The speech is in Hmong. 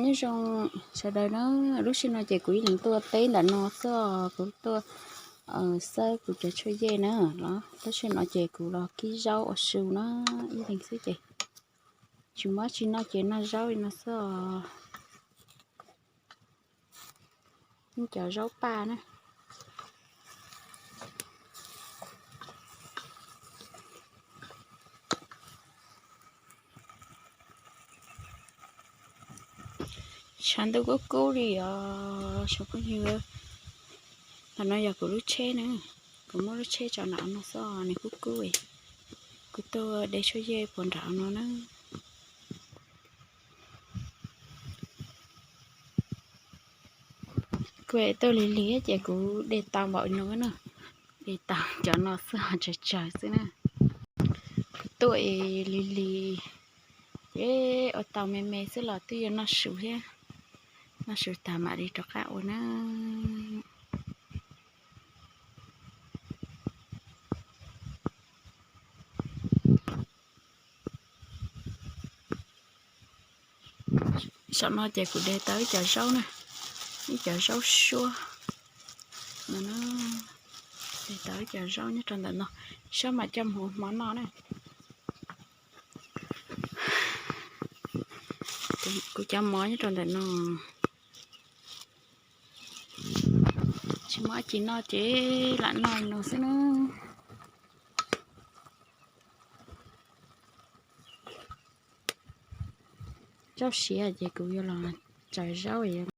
Nyob zoo sawv daws na, lub sij no ces kuv ib leeg tuaj teb ntawm no xwb, kuv tuaj xawb kuv cov tshuaj yej na los. Lub sij no ces kuv los kib zaub ua su na, ib leeg xwb ces tsis muaj tsis noj ces noj zaub li no xwb os. Cov zaub paj na. Tshav ntuj kub kub li os tsoom phooj ywg. Ntawm no yog kuv lub tsheb na, kuv muab lub tsheb tso nram no xwb, nws kub kub. Kuv tuaj de tshuaj yej puag nram no na. Kuv tuaj lig lig ces kuv de tau npaum no na, de tau cov no xwb, tsawg tsawg xwb na. Kuv tuaj lig lig ces ua tau me me xwb los twb yuav noj su thiab, noj su tag mam li rov qab ua na. Saum no ces kuv de tau ib co zaub na, ib co zaub suab no, de tau ib co zaub nyob rau ntawm no, saib mam coj mus ua hmo noj na. Kuv cov mov nyob rau ntawm no, tsis muaj dab tsi noj ces lam noj no xwb na. Zaub siav ces kuv yuav los tsaws zaub.